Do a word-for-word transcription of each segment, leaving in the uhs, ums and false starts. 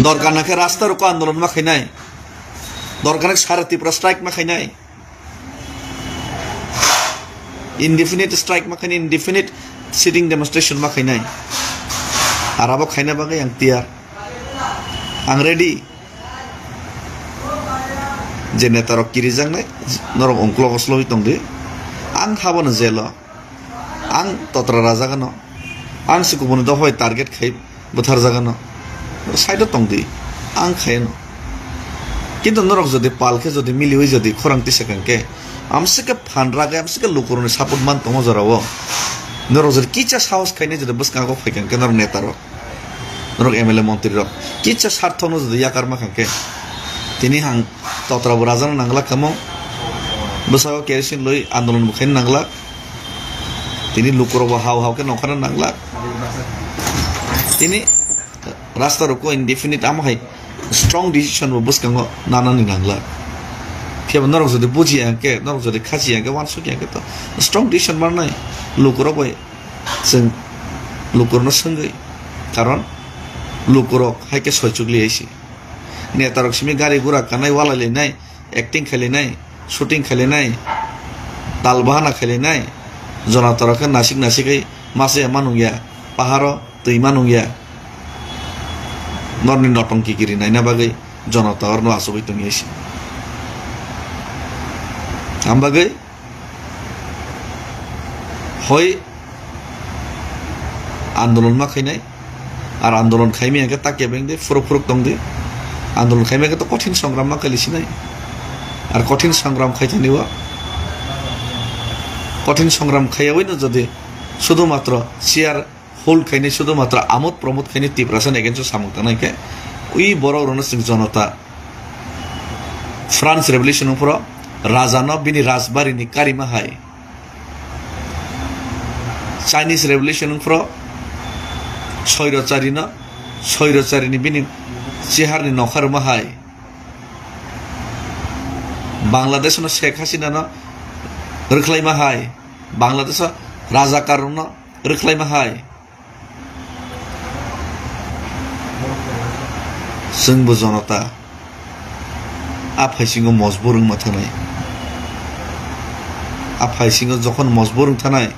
Dorkar na khe rasta roko andolon ma khainai. Dorkar na khe sara Tripura strike ma khainai. Indefinite strike ma khainai, indefinite sitting demonstration ma khainai. Arabo khaina bagwi ang tiyar. Ang ready. Je netarok kirijaknai, norok ungklogo slogwi tongdi. Ang habono jelo. Ang totra rajagano. Ang se kubuni dophai target khai bwtharjagano. Side-o tongdi. Ang khayano. Kintu norok jodi pal khe jodi miliwi jodi khorang tisa kang khe, amsike phan ragwi, amsike lukurokni support man tongo jorao. Norok jodi kicha sahos khainai jodi bwskango phai kang khe norok netarok. Norok M L A montri rok kisa sarthokno jodi yakar ma kha khe, tini ang totra bo rajana nanglak kamo, bwskango kerosene loi andolon bo khaina nanglak, tini lukurok bo hao hao khe nongkhorna nanglak, tini rasta rok o indefinite amo hai strong decision bo bwskango nanani nanglak. Phiya bo norok jodi bujiya hwnkhe, norok jodi khachiya hwnkhe, uansukya hwnkhe to strong decision manai lukurok bai. Chwng lukurokno swngwi, karon lukurok hai khe soi chukli hai se. Netarok simi gari gura kanai, walai lainai, acting khai lainai, shooting khai lainai, tal bahana khai lainai, jonatarok khe nasik nasik hai masa ya manung ya, paharo twi manung ya. Norni notongki kiri naina bagwi jonata orno achugwi tongya se. Am bagwi Hoi andolon ma khainai, ar andolon khaimaya khe ta kebeng de, phuruk phuruk tong de. Andolon khaimaya khe to kothin songram ma khaili sinai. Ar kothin songram khaithani o, kothin songram khaiyawi no jodi sudu matro chair hold khainai, sudu matro amod promod khainai Tiprasa ni against o samung tangnai khe, ui borok rokno chwng jonota France Revolution wngphuru raja no bini rajbari ni karima hai, Chinese Revolution wngphuru soirocharino, soirocharini bini chiharni nokha rwma hai, Bangladeshno Sheikh Hasinano rwkhlaima hai, Bangladesho rajakarrokno rwkhlaima hai. Chwngbo jonota a phaisingo mojbur wngma thanai. A phaisingo jokhon mojbur wng thanai,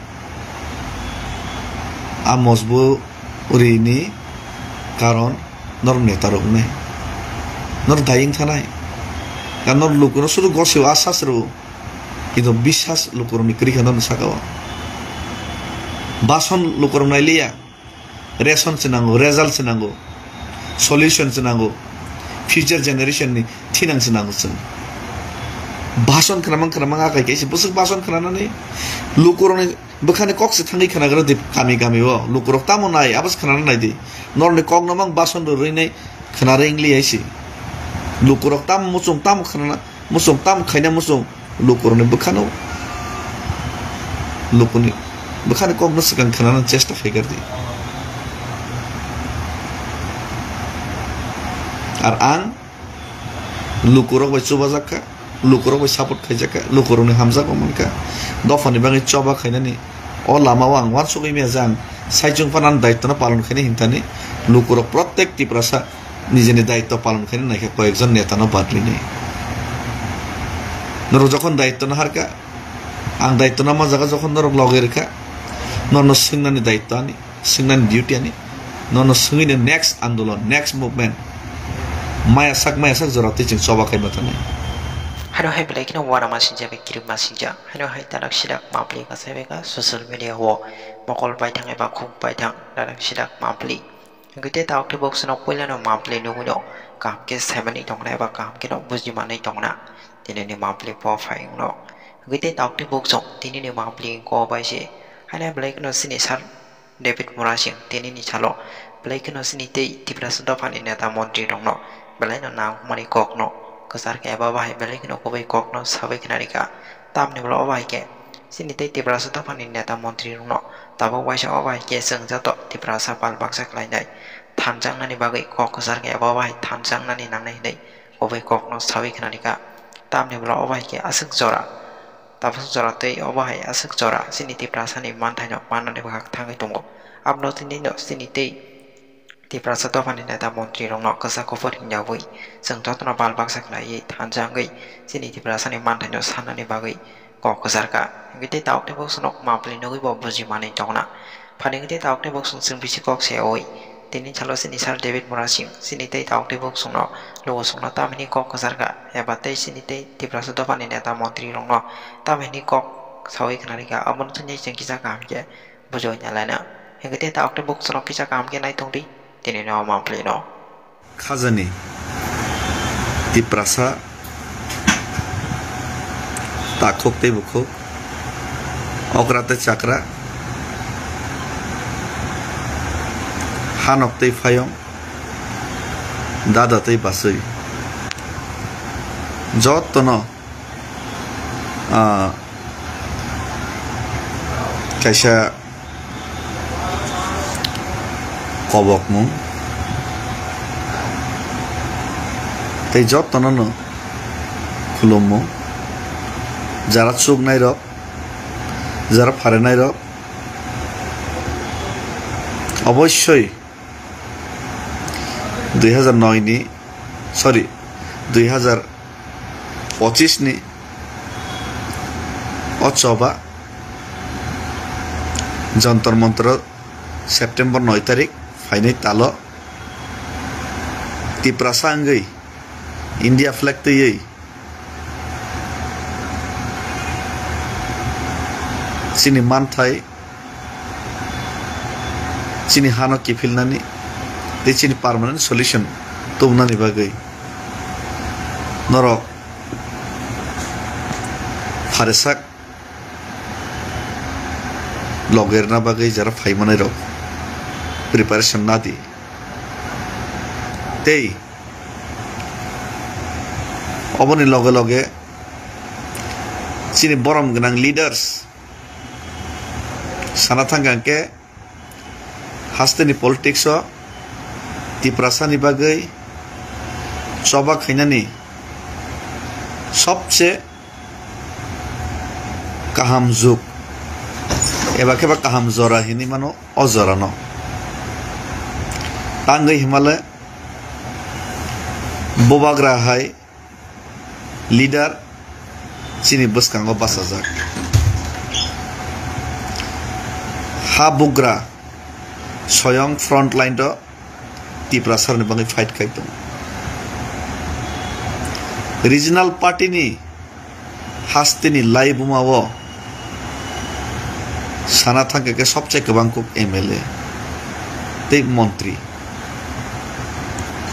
a mojburini karon norok neta rok wngnai. Norok daying thanai. Ka norok lukuno sudu gosio a sas rw. Kintu bisas lukurokni kwrwi kha norokni saka o. Bason lukurok nailiya. Ration se nango, result se nango, solution se nango, future generation ni thinang se nango chwng. Bason khwnamang khwnamang akai kaisa bwswk bason khwnanani lukurokni bwkhani kok se thangwi khwnagra di kami kami o. Lukurok tamo nai, abos khwnana nai di. Norokni kok no mang bason rwrwi nai khwna rwngli hai se. Lukurok tamo muchung tamo khwnana, muchung tamo khaina muchung lukurokni bwkhano, lukuni bwkhani kokno swkang khwnana chesta khai kar di. Ar ang lukurok bai chubajak kha, lukurok bai support khaijak kha, lukurokni hamjakma man kha. Dophani bagwi choba khainani o lama o ang uansugwi maya je ang saichung phano ani daitwno palon khainai hinthani lukurok prottek Tiprasa nijini daitw palon khaina naikha koyekjon netano badwini. Norok jokhon daitwno harkha, ang daitwno ma jaga jokhon norok loge rwkha, norno swngnani daitw ani, swngnani duty ani, norno swngwino next andolon, next movement maya sak maya sak jora twi chwng choba khaima thanai. Hano hai belai kheno uanama sinjak bai kirima sinjak, hano hai tarak sirak mapli kasai bai ka social media o mokol paithang eba khuk paithang tarak sirak mapli. Hwnkhe tei tabuk tei boksono puilano mapli nugwino kaham khe saimanwi tongna eba kaham kheno bujimanwi tongna tinini mapli bo phaino. Hwnkhe tei tabuk tei boksong tinini mapli ko bai se haino belai kheno chini sir David Murasing tinini salo belai kheno chini tei Tiprasa dophani neta montri rokno belaino nangkukmani kokno kwchar khe eba bahai belai kheno kubui kokno sabai khna rikha. Tamni ulo o bahai khe chini tei Tiprasa dophani neta montri rokno tabuk waisa o bahai khe chwng joto Tiprasa pal baksa khlainai thanjaknani bagwi kok kwchar khe abo bahai thanjaknani nangnai hinwi kubui kokno sawi khna rikha. Tamni ulo o bahai khe aswk jora, tabuk jora tei o bahai aswk jora chini Tiprasani manthaino mannani bwkhak thangwi tongo. Abono tini no chini tei Tiprasa dophani neta montrirokno kwchak kuphur himyawi chwng jotono bal baksa khlaiwi thansa wngwi chini Tiprasani manthaino sanani bagwi kok kwcharkha. Hinkhe tei tabuk tei bukhuksongno Mampli nugwi bo buji manwi tongna. Phani hinkhe tei tabuk tei bukhuksong chwng bisi kok se oi. Tini salo chini Sir David Murasing chini tei tabuk tei bukhuksongno lukusongno tamhini kok kwcharkha eba tei chini tei Tiprasa dophani neta montrirokno tamhini kok sawi khnarikha, abono thwngwi chwng kisa kaham khe bujui nalaina. Hinkhe tei tabuk tei bukhuksongno kisa kaham khe naitongdi tinino Mampli no. Khajani Tiprasa takhuk tei bukhuk, okra tei chakra, hanok tei phayong, dada tei bachwi, jotono, ah, kaisa kobokmung tei jotono no khulummung, jara chuknairok, jara pharenairok obossoi dui hazar noi ni, sorry, dui hazar pochis ni o choba Jantar Mantar September noi tarik phainai talo Tiprasa wngwi India flag twiwi chini manthai, chini hano kiphilnani tei chini permanent solution tubunani bagwi norok pharesak logerna bagwi jara phaimanai rok preparation nadi. Tei oboni loge loge chini borom gwnang leaders sana thangkha hwnkhe hasteni politics o Tiprasani bagwi choba khainani sobse kaham jug eba khe ba kaham jora hinwi mano o jorano. Tangwi himale bubagra hai leader chini bwskango bachajak. Ha bugra soyong front line o Tiprasarni bagwi fight khai tongo. Regional party ni hasteni laibuma o sana thangkha khe sobse kwbang kuk M L A tei montri.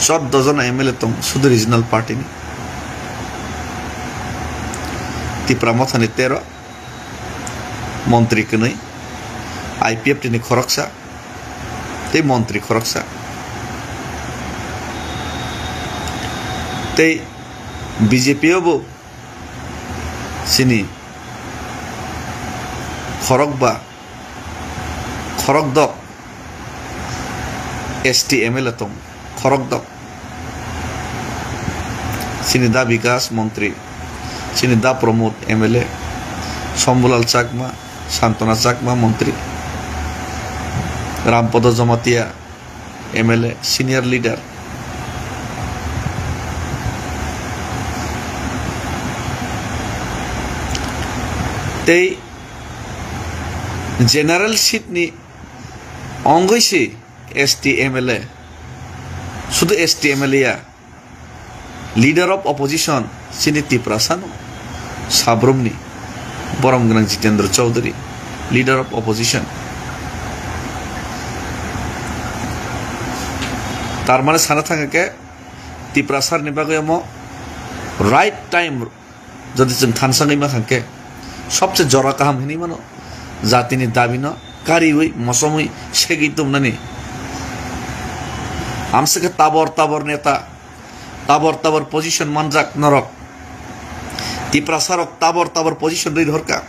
Chordo jona M L A tong sudu regional party ni. Tipra Mothani tero, montri kwnwi, I P F T ni khoroksa tei montri khoroksa. Tei B J P o bo chini khorokba, khorokdok S T M L A tong, khorokdok. Chini da Bikas montri, chini da Pramod M L A, Shambhulal Chakma, Santana Chakma montri, Rampodo Jamatia M L A, senior leader. Tei general seat ni ongwi se S T M L A, sudu S T M L A ya, leader of opposition chini Tiprasano, Sabrumni borom gwnang Jitendra Chaudhary, leader of opposition. Tar mane sana thangkha khe Tiprasarni bagwi omo right time. Jodi chwng thansa wngwi mankha khe, sobse jora kaham hinwi mano, jatini dabino kariwi, mosomwi, segwi tongmani. Amswkhe tabor tabor neta, tabor tabor position manjak norok. Tiprasarok tabor tabor position rwi rohorkha.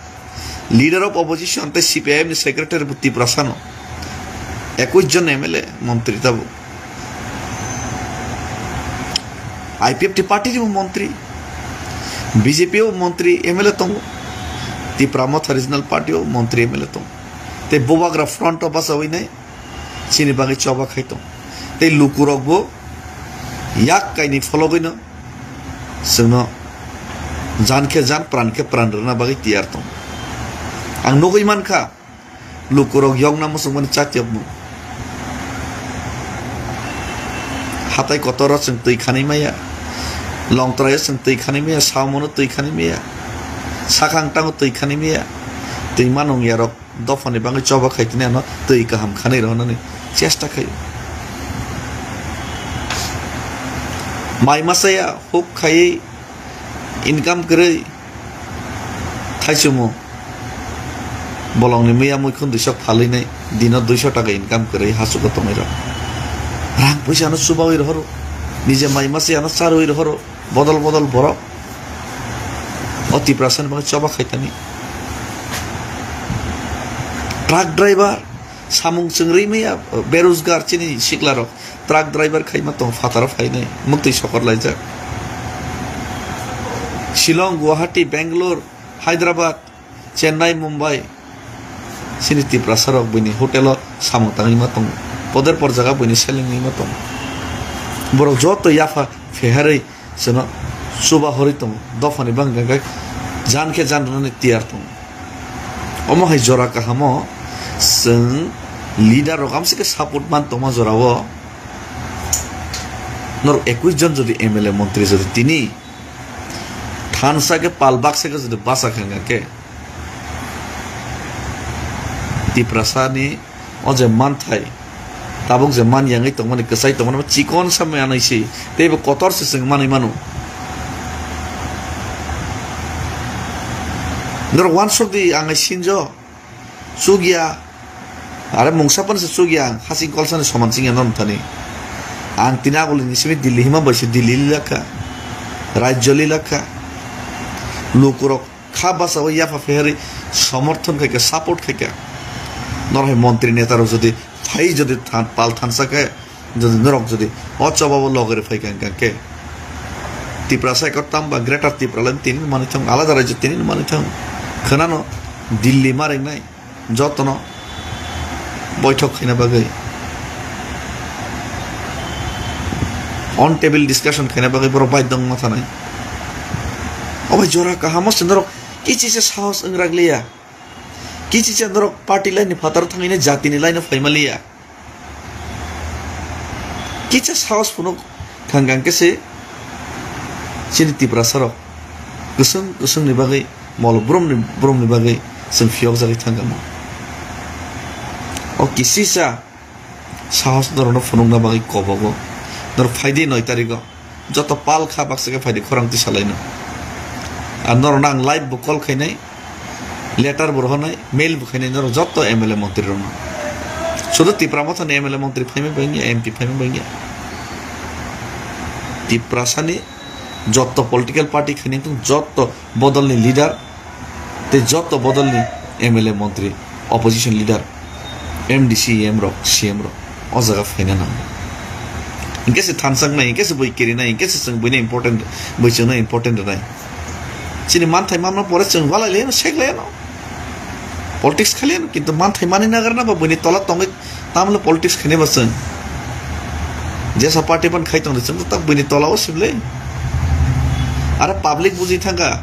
Leader of opposition tei C P I M ni secretary bo Tiprasano. Ekwis jon M L A montri tabuk. I P F T party ni bo montri, B J P o montri M L A tongo, Tipra Motha Regional Party o montri M L A tongo. Tei bubagra front o bachawi nai chini bagwi choba khai tong. Tei lukurokbo yak kainwi phologwino chwngno jan khe jan, pran khe pran rwna bagwi tiyar tong. Ang nugwi mankha, lukurok yokna muchungmani chakyokmung. Hatai kotoro chwng twi khanwi maya, longtraio chwng twi khanwi maya, saomono twi khanwi maya, sakhang tango twi khanwi maya, twi manung yarok. Dophani bagwi choba khai tini ano twi kaham khanwi rwnani chesta khaio. Mai masa ya huk khaiwi income kwrwi thaichumo bolongni miya muikhun duisok phalwi nai dino duiso taka income kwrwi hachugo tongwi rw. Rang puisa ano chubawi rohoro, nije mai masa ano charwi rohoro. Bodol bodol borok o Tiprasani bagwi choba khaitani. Truck driver, samung chwng rwi maya, berojgar chini siklarok. Truck driver khaima tong phataro phainai, muktwi sokor laijak. Shillong, Guwahati, Bangalore, Hyderabad, Chennai, Mumbai, chini Tiprasa rok buini hotel o samung tangwi ma tongo, poder por jaga buini selengwi ma tongo. Borok joto yapha pheharwi chwno chuba horwi tongo, dophani bangkha khe jan khe jan rwnani tiyar tongo. Omo hai jora kahamo chwng leader rok amsike support man tongma jorao norok ekwis jon jodi M L A montri jodi tini thansa khe pal baksa khe jodi basa khe wngkha khe, Tiprasani o je manthai, tabuk je man yangwi tongmani, kwchai tongmani, bo chikon sa manwi se, tei bo kotor se chwng manwi mano. Norok uansuk di, ang hai sinjo. Chukya. Are mungsa phano se chukya ang, hasing kolsani soman chingya non thani. Ang tini agulini simi Delhi hima bai se Delhi lilakha. Rajyo lilakha. Lukurok kha basa o yapha pheharwi somorthon khaikha, support khaikha. Norok hai montri neta rok jodi phai jodi than-, pal thansa khe, jodi norok jodi o chobabo logere phaikha hwnkha khe. Tiprasa ekor tamba Greater Tipraland tini manwi thang, alada rajyo tini manwi thang. Khwnano Delhi ma ringnai. Jotono boithok khaina bagwi, on table discussion khaina bagwi borok baidhyo wngma thanai. Obo jora kahamo se norok kichisa sahos wngrak liya, kichisa norok party line ni phataro thangwi jatini line o phaima liya. Kisa sahos phunuk khang khang khe se chini Tiprasa rok kwswng kwswng ni bagwi, mol brum ni, brum ni bagwi chwng phiyok jagwi thang kha mo. O kisisa sahos norok no phunukna bagwi kobogo. Norok phaidi noi tarikh o. Joto pal kha baksa khe phaidi khorang twi salaino. Ar norokno ang live bo call khainai, letter bo rohornai, mail bo khainai norok joto M L A montri rokno. Sudu Tipra Mothani M L A montri phaima bangya, M P phaima bangya. Tiprasani joto political party khainai tong joto bodolni leader, tei joto bodolni M L A montri, opposition leader, M D C, E M rok, C M rok o jaga phaina nango. Hinkhe se thansak nai, hinkhe se bui kiri nai, hinkhe se chwng buino important, bui chwngno important rwnai. Chini manthai manma pore chwng walai leno, sek leno. Politics khaileno, kintu manthai mani nagarna ba buini tola tongwi tamle politics khainai ba chwng. Jesa party ban khai tongdi chwng tak buini tola o sible. Are public buji thangkha.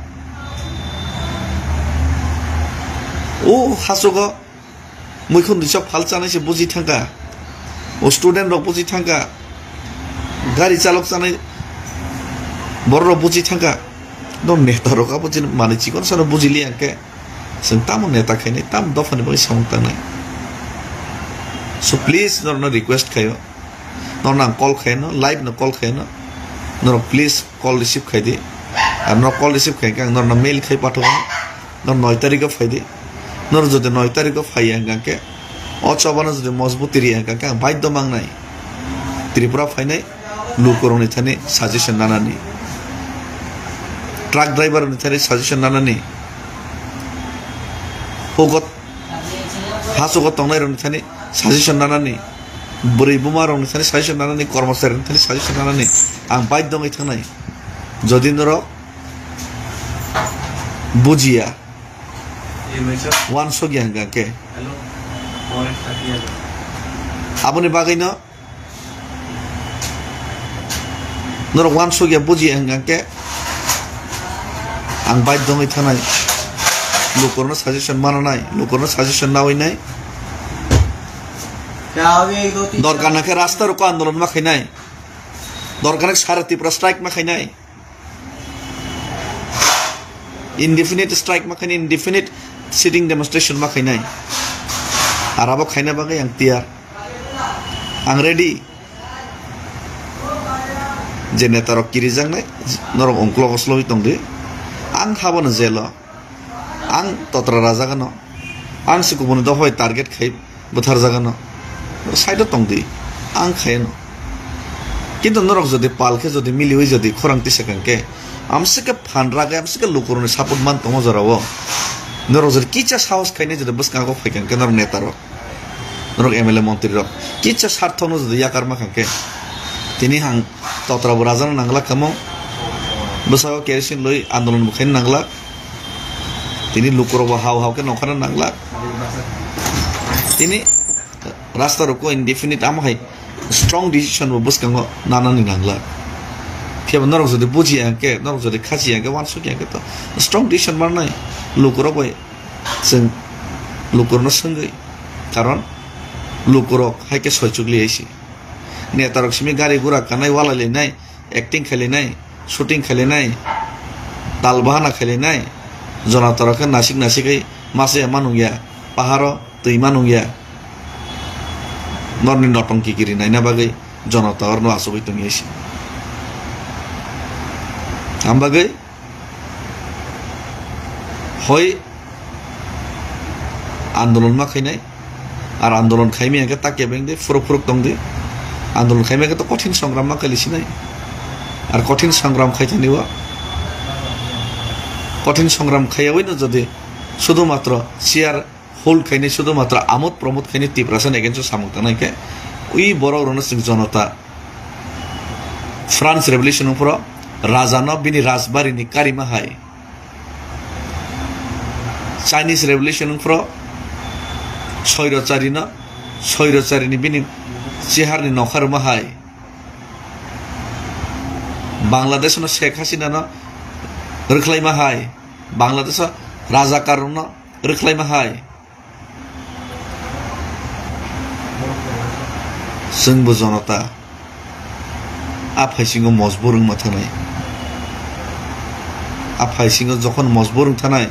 O hasogo muikhun duisa phal chanai se buji thangkha. O student rok buji thangkha. Gari chalok chanai borok rok buji thangkha. No neta rok abo chini manwi chikon sano buji liya khe. Chwng tamo neta khainai, tamo dophani bagwi samung tangnai. So please norokno request khaio. Norokno ang call khaino, live no call khaino. Norok please call receive khaidi. Ar norok call receive khaikhe ang norokno mail khai pathogo. Norok noi tarikh o phaidi. Norok jodi noi tarikh o phaiya hwnkha khe, o chobano jodi mojbuti riya hwnkha khe ang baidhyo mangnai Tripura phainai lukurokni thani suggestion nanani. Truck driver rokni thani suggestion nanani. Hugot hachugo tongnai rokni thani suggestion nanani, bwrwi buma rokni thani suggestion nanani, kormochari rokni thani suggestion nanani, ang baidhyo wngwi thangnai. Jodi norok bujiya, wansokya hwnkha khe, aboni bagwino Norok wansuk ya buji ya hwnkha khe ang baidho wngwi thanai. Lukurokno suggestion mananai, lukurokno suggestion nawi nai. Dorkar na khe rasta roko andolon ma khainai. Dorkar na khe sara Tripura strike ma khainai. Indefinite strike ma khainai, indefinite sitting demonstration ma khainai. Arabo khaina bagwi ang tiyar. Ang ready. Je netarok kirijaknai, norok ungklogo slogwi tongdi. Ang habono jelo. Ang totra rajagano. Ang se kubuni dophai target khai bwtharjagano. Side-o tongdi. Ang khayano. Kintu norok jodi pal khe jodi miliwi jodi khorang tisa kang khe, amsike phan ragwi, amsike lukurokni support man tongo jorao. Norok jodi kicha sahos khainai jodi bwskango phai kang khe norok netarok. Norok M L A montri rok kisa sarthokno jodi yakar ma kha khe, tini hang totra bo rajana nanglak kamo, bwskango kerosene loi andolon bo khaina nanglak, tini lukurok bo hao hao khe nongkhorna nanglak, tini rasta rok indefinite amo hai strong decision bo bwskango nanani nanglak. Phiya bo norok jodi bujiya hwnkhe, norok jodi khachiya hwnkhe, wansukya hwnkhe to strong decision manai lukurok bai. Chwng lukurokno swngwi, karon lukurok hai khe soichukliya si. Netarok simi gari gura kanai, walai lainai, acting khai lainai, shooting khai lainai, tal bahana khai lainai, jonatarok khe nasik nasikwi masa ya manung ya, paharo twi manung ya. Norni notong kikiri naina bagwi jonata orno achugwi tongya si. Am bagwi Hoi andolon ma khainai, ar andolon khaimaya khe ta kebeng de, phuruk phuruk tong de. Andolon khaimaya khe to kothin songram ma kali sinai. Ar kothin songram khai thani o, kothin songram khaiyawi no jodi sudu matro chair hold khainai, sudu matro amod pramod khainai Tiprasa ni against o samung tangnai khe, ui borok rokno chwng jonota France Revolution wngphuru raja no bini rajbari ni karima hai, Chinese Revolution wngphuru soirocharino, soirocharini bini chiharni nokha rwma hai, Bangladeshno Sheikh Hasinano rwkhlaima hai, Bangladesho rajakarrokno rwkhlaima hai. Chwngbo jonota a phaisingo mojbur wngma thanai. A phaisingo jokhon mojbur wng thanai,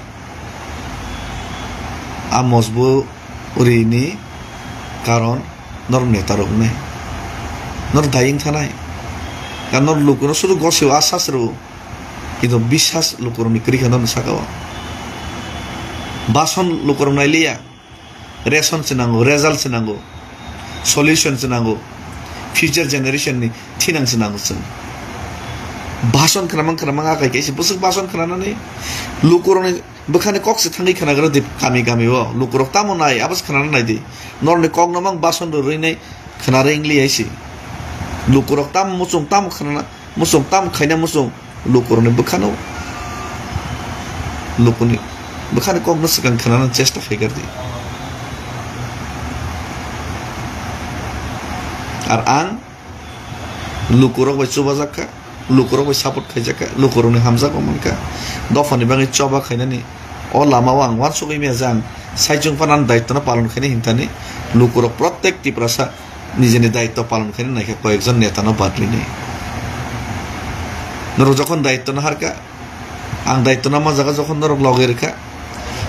a mojburi ni karon norok neta rok wngnai. Norok daying thanai. Karon norok lukuno sudu gosio a sasro. Kintu biswas lukurokni kwrwi khe norokni saka o. Bason lukurok nailiya. Ration se nango, result se nango, solution se nango, future generation ni thinang se nango chwng. Bason khwnamang khwnamang akai kaisa bwswk bason khwnanani lukurokni bwkhani kok se thangwi khwnagra di kami kami o. Lukurok tamo nai, abo se khwnana nai di. Norokni kok no mang bason rwrwi nai khwna rwngli hai se. Lukurok tamo muchung tamo khwnana, muchung tamo khaina muchung. Lukurokni bwkhano, lukuni bwkhani kokno swkang khwnana chesta khai kar di. Ar ang lukurok bai chubajak kha, lukurok bai support khaijak kha, lukurokni hamjakma man kha. Dophani bagwi choba khainani o lama o ang uansugwi maya je ang saichung phano ani daitwno palon khainai hinthani lukurok prottek Tiprasa nijini daitto palon khaina naikha koyekjon netano badrwini. Norok jokhon daitto naharkha, ang daitto nama jaga jokhon norok loge rwkha,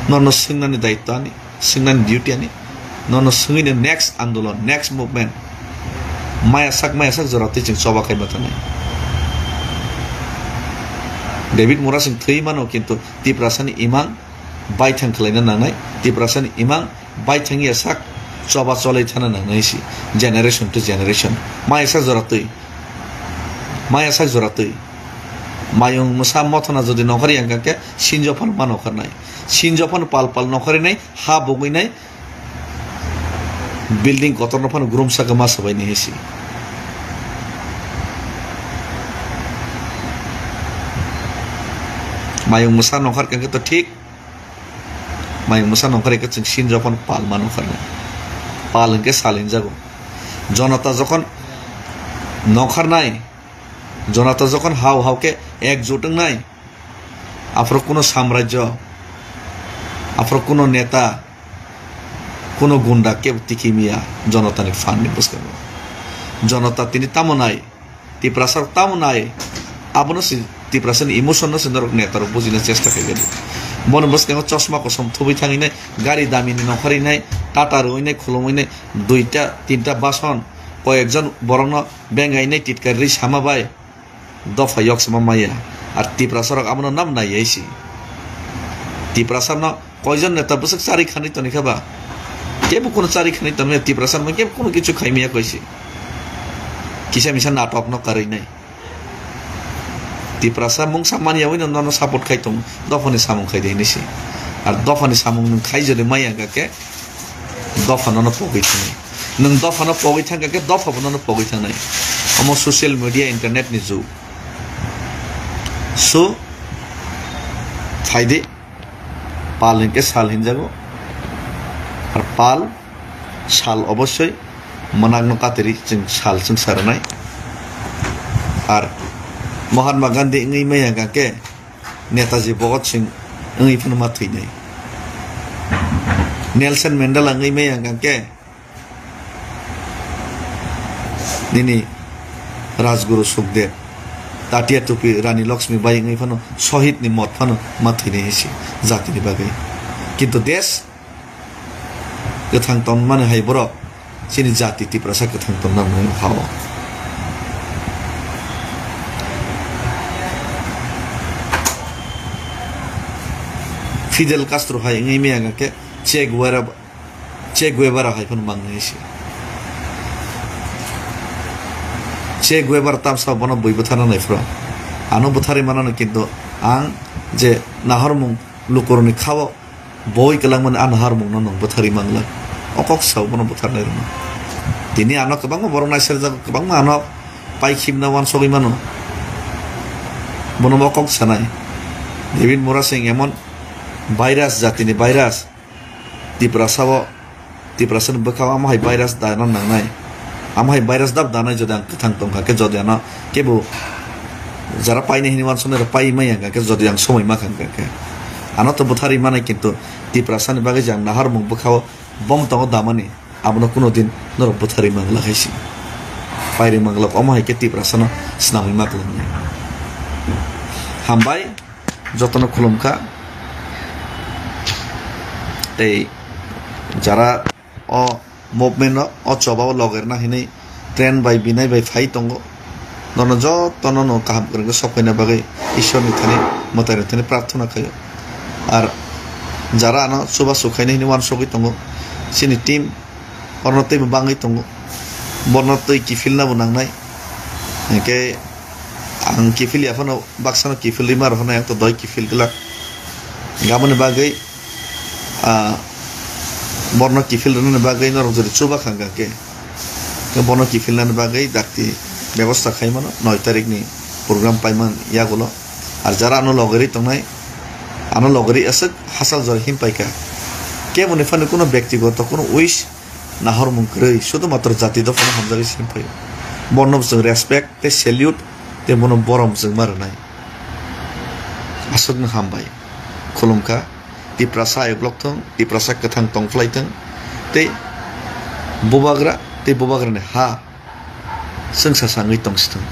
norno swngnani daitto ani, swngnani duty ani, norno swngwino next andolon, next movement, maya sak, maya sak jora twi chwng choba khaima thanai. David Murasing thwi mano, kintu Tiprasani imang baithang khwlaina nangnai, Tiprasani imang baithang ya sak choba cholai thana nangnai si, generation to generation. Maya sak jora twi, maya sak jora twi. Mayung mwsa mothona jodi nokhar yang khe sinjo phano ma nokharnai, sinjo phano pal pal nokharinai, ha bugwinai, building kotorno phano grum saka ma sabaini hai si. Mayung mwsa nokar khe to thik, mayung mwsa nokar khe chwng sinjo phano pal ma nokharnai. Pal hwnkhe sal hinjago. Jonota jokhon nokharnai, Jonata jokhon hao hao khe ekjut wngnai, aphuru kuno samrajyo, aphuru kuno neta, kuno gunda kebo tikhi maya jonotani phan ni bwskango. Jonota tini tamo nai, Tiprasa rok tamo nai, abono se Tiprasa ni emotion no se norok neta rok bujina chesta khaikha di. Boni bwskango chosma kosom thubui thangwi nai, gari dami ni nongkhorwi nai, Tata rwui nai, khulumui nai, duita tinta bason, koi ekjon borok no bengai nai titkar ri sama bai. Dopha yok sama maya. Ar Tiprasa rok abono nam nai ya si. Tiprasa no koijon neta bwswk chari khanwi toni kha ba? Kebo kuno chari khanwi toni maya, Tiprasa no kebo kuno kichu khai maya koi si. Kisa misa natok no karwi nai. Tiprasa mungsa manya wino nono support khai tong, dophani samung khai de hinwi si. Ar dophani samung nwng khai jodi maya hwnkha khe, Dopha nono pogwi thangnai. Nwng dopha no pogwi thangkha khe dopha bo nono pogwi thangnai. Omo social media, internet ni jug. So, phaidi, pal hinkhe sal hinjago. Ar pal, sal obossoi mwnakno katiri chwng sal chwng saranai. Ar Mahatma Gandhi wngwi maya hwnkha khe Netaji Bhagat Singh wngwi phano ma thwinai. Nelson Mandela wngwi maya hwnkha khe nini Rajguru Sukhdev, Tatia Tupi Rani Lakshmi Bai wngwi phano Sohid ni mot phano ma thwinai hai se jatini bagwi. Kintu desh kwthang tongmani hai borok chini jati Tiprasa kwthang tongna nangmani ha-o. Fidel Castro hai wngwi maya hwnkha khe Che Guevara, Che Guevara hai phano mangnai se. Che Guevara tamsa bono bui bwtharna nai phuru. Ano bwtharwi manano, kintu ang je nahormung lukurokni khao boi kwlangmani a naharmungno nwng bwtharwi manglak. O kok sao bono bwtharnai rwno. Tini ano kwbangma borok naiserjak, kwbangma ano pai khibna uansugwi mano. Bono bo kok sanai. David Murasing emon virus, jatini virus. Tiprasa o, Tiprasa ni bwkhao amo hai virus dana nangnai. Amo hai virus dab danai jodi ang kwthang tongkha khe, jodi ano kebo jara painai hinwi uansuknai rok pai maya hwnkha khe, jodi ang somoi ma kha hwnkha khe. Ano to bwtharwi manai, kintu Tiprasa ni bagwi je ang naharmung bwkhao bom tongo damani, abono kuno din norok bwtharwi manglak hai se. Pairwi manglak, omo hai khe Tiprasa no snamwi ma kwlwngnai. Hambai. Jotono khulumkha. Tei jara o movement no o choba o logerna hinwi train bai binai bai phai tongo. Nono jotono no kaham kwrwngkhe sok phaina bagwi Ishwar ni thani, mwtai ni thani prarthana khaio. Ar jara ano chubachu khainai hinwi uansugwi tongo. Chini team Orono teibo bangwi tongo. Bono twi kiphilna bo nangnai. Hinkhe ang kiphil ya phano, baksano kiphil rima rw hwnwi ang to doi kiphil glak. Aboni bagwi, ah, borno kiphil rwnani bagwi norok jodi chuba kha hwnkha khe, khe bono kiphilnani bagwi dakti bebosta khai mano, noi tarikni program paiman yagulo. Ar jara ano logeri tongnai, ano logeri aswk hachal jora him paikha. Keboni phano kuno bektigoto kuno wish nahormung kwrwi, sudu matro jati dophano hamjagwi simi phaio. Bono bo chwng respect tei salute tei bono borom chwng ma rwnai. Aswkno hambai. Khulumkha. Tiprasa ayuk lok thung, Tiprasa kwthang tong phlai thung. Tei bubagra, tei bubagrani ha chwngsa sangwi tong si thung.